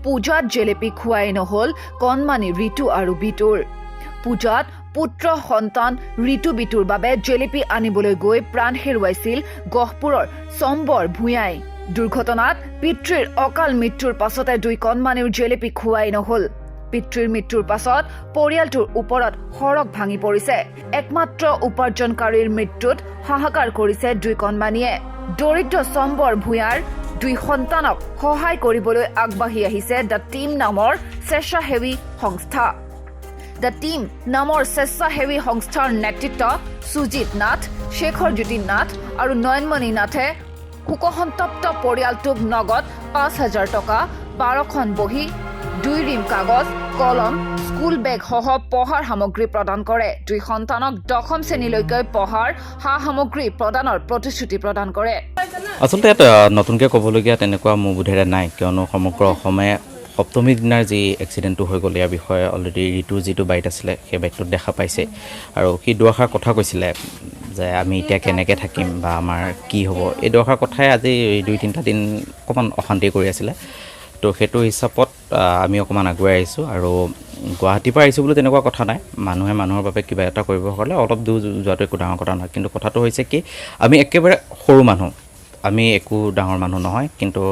পূজাত জেলেপি খোৱাই নহ'ল কণমানি ঋতু আৰু বিতুৰ। পূজাত পুত্ৰ সন্তান ঋতু বিতুৰ বাবে জেলেপি আনিবলৈ গৈ প্ৰাণ হেৰুৱাইছিল গহপুৰৰ চম্বৰ ভূঞাই। দুৰ্ঘটনাত পিতৃৰ অকাল মৃত্যুৰ পাছতে দুই কণমানিৰ জেলেপি খোৱাই নহ'ল। পিতৃৰ মৃত্যুৰ পাছত পৰিয়ালটোৰ ওপৰত সৰগ ভাঙি পৰিছে। একমাত্ৰ উপাৰ্জনকাৰীৰ মৃত্যুত হাহাকাৰ কৰিছে দুই কণমানিয়ে। দৰিদ্ৰ চম্বৰ ভূঞাৰ দুই সন্তানক সহায় কৰিবলৈ আগবাঢ়ি আহিছে the team নামৰ স্বেচ্ছাসেৱী সংস্থা। The team নামৰ স্বেচ্ছাসেৱী সংস্থাৰ নেতৃত্ব সুজিত নাথ, শেখৰজ্যোতি নাথ আৰু নয়নমণি নাথে শোকসন্তপ্ত পৰিয়ালটোক নগদ 5000 টকা, 12খন বহী, দুই ৰিম কাগজ, কলম, স্কুল বেগসহ পঢ়াৰ সামগ্ৰী প্ৰদান কৰে। দুই সন্তানক দশম শ্ৰেণীলৈকে পঢ়াৰ সা সামগ্ৰী প্ৰদানৰ প্ৰতিশ্ৰুতি প্ৰদান কৰে। আচলতে ইয়াত নতুনকৈ ক'বলগীয়া তেনেকুৱা মোৰ বোধেৰে নাই, কিয়নো সমগ্ৰ অসমে সপ্তমীৰ দিনাৰ যি এক্সিডেণ্টটো হৈ গ'ল, ইয়াৰ বিষয়ে অলৰেডি ঋতুৰ যিটো বাইট আছিলে, সেই বাইটটোত দেখা পাইছে। আৰু সি দুআষাৰ কথা কৈছিলে যে আমি এতিয়া কেনেকৈ থাকিম বা আমাৰ কি হ'ব। এই দুআষাৰ কথাই আজি দুই তিনিটা দিন অকণমান অশান্তি কৰি আছিলে। তো সেইটো হিচাপত আমি অকণমান আগুৱাই আহিছোঁ আৰু গুৱাহাটীৰ পৰা আহিছোঁ বুলি তেনেকুৱা কথা নাই। মানুহে মানুহৰ বাবে কিবা এটা কৰিব হ'লে অলপ দূৰ যোৱাটো একো ডাঙৰ কথা নহয়। কিন্তু কথাটো হৈছে কি, আমি একেবাৰে সৰু মানুহ, আমি একো ডাঙৰ মানুহ নহয়। কিন্তু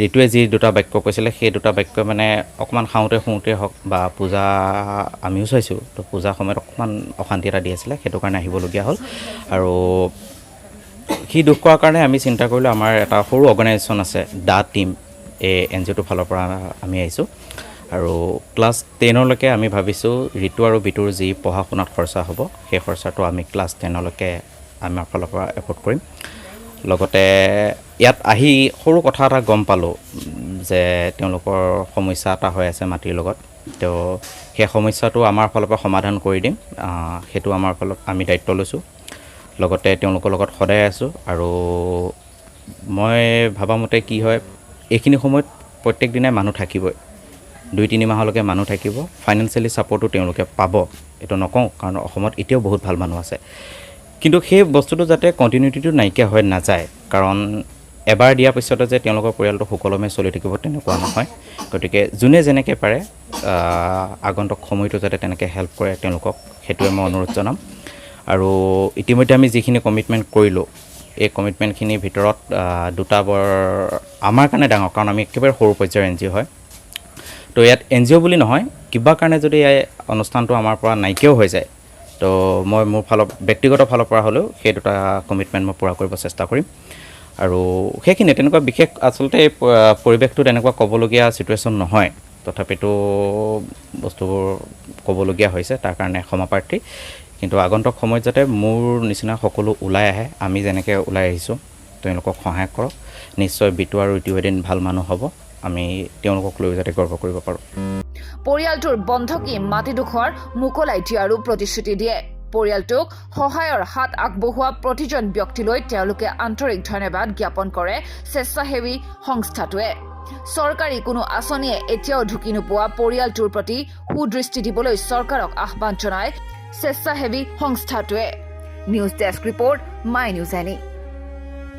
ঋতুৱে যি দুটা বাক্য কৈছিলে, সেই দুটা বাক্যই মানে অকণমান খাওঁতে শুওঁতে হওক বা পূজা আমিও চাইছোঁ, তো পূজাৰ সময়ত অকণমান অশান্তি এটা দি আছিলে, সেইটো কাৰণে আহিবলগীয়া হ'ল। আৰু সি দুখ কৰাৰ কাৰণে আমি চিন্তা কৰিলোঁ, আমাৰ এটা সৰু অৰ্গেনাইজেশ্যন আছে the team, এই এনজিঅ'টোৰ ফালৰ পৰা আমি আহিছোঁ। আৰু ক্লাছ 10লৈকে আমি ভাবিছোঁ, ঋতু আৰু বিতুৰ যি পঢ়া শুনাত খৰচা হ'ব, সেই খৰচাটো আমি ক্লাছ 10লৈকে আমাৰ ফালৰ পৰা এফৰ্ড কৰিম। লগতে ইয়াত আহি সৰু কথা এটা গম পালোঁ যে তেওঁলোকৰ সমস্যা এটা হৈ আছে মাটিৰ লগত। তো সেই সমস্যাটো আমাৰ ফালৰ পৰা সমাধান কৰি দিম, সেইটো আমাৰ ফালত আমি দায়িত্ব লৈছোঁ। লগতে তেওঁলোকৰ লগত সদায় আছোঁ। আৰু মই ভবামতে কি হয়, এইখিনি সময়ত প্ৰত্যেক দিনাই মানুহ থাকিবই, 2-3 মাহলৈকে মানুহ থাকিব। ফাইনেন্সিয়েলি ছাপৰ্টো তেওঁলোকে পাব, এইটো নকওঁ, কাৰণ অসমত এতিয়াও বহুত ভাল মানুহ আছে। কিন্তু সেই বস্তুটো যাতে কণ্টিনিউটিটো নাইকিয়া হৈ নাযায়, কাৰণ এবাৰ দিয়াৰ পিছতে যে তেওঁলোকৰ পৰিয়ালটো সুকলমে চলি থাকিব, তেনেকুৱা নহয়। গতিকে যোনে যেনেকৈ পাৰে, আগন্তুক সময়টো যাতে তেনেকৈ হেল্প কৰে তেওঁলোকক, সেইটোৱে মই অনুৰোধ জনাম। আৰু ইতিমধ্যে আমি যিখিনি কমিটমেণ্ট কৰিলোঁ, এই কমিটমেণ্টখিনিৰ ভিতৰত দুটা বৰ আমাৰ কাৰণে ডাঙৰ, কাৰণ আমি একেবাৰে সৰু পৰ্যায়ৰ এনজিঅ' হয়। তো ইয়াত এনজিঅ' বুলি নহয়, কিবা কাৰণে যদি এই অনুষ্ঠানটো আমাৰ পৰা নাইকিয়াও হৈ যায়, তো মই মোৰ ফালৰ ব্যক্তিগত ফালৰ পৰা হ'লেও সেই দুটা কমিটমেণ্ট মই পূৰা কৰিব চেষ্টা কৰিম। আৰু সেইখিনিয়ে। তেনেকুৱা বিশেষ আচলতে এই পৰিৱেশটো তেনেকুৱা ক'বলগীয়া ছিটুৱেশ্যন নহয়, তথাপিতো বস্তুবোৰ ক'বলগীয়া হৈছে, তাৰ কাৰণে ক্ষমাপ্ৰাৰ্থী। কিন্তু আগন্তুক সময়ত যাতে মোৰ নিচিনা সকলো ওলাই আহে, আমি যেনেকৈ ওলাই আহিছোঁ, তেওঁলোকক সহায় কৰক। নিশ্চয় বিতু আৰু ঋতু এদিন ভাল মানুহ হ'ব, আমি তেওঁলোকক লৈ যাতে গৰ্ব কৰিব পাৰোঁ। পৰিয়ালটোৰ বন্ধকী মাটিডোখৰ মোকলাই দিয়াৰো প্ৰতিশ্ৰুতি দিয়ে। পৰিয়ালটোক সহায়ৰ হাত আগবঢ়োৱা প্ৰতিজন ব্যক্তিলৈ তেওঁলোকে আন্তৰিক ধন্যবাদ জ্ঞাপন কৰে। স্বেচ্ছাসেৱী সংস্থাটোৱে চৰকাৰী কোনো আঁচনিয়ে এতিয়াও ঢুকি নোপোৱা পৰিয়ালটোৰ প্ৰতি সুদৃষ্টি দিবলৈ চৰকাৰক আহ্বান জনায় স্বেচ্ছাসেৱী সংস্থাটোৱে। News desk report, my news any.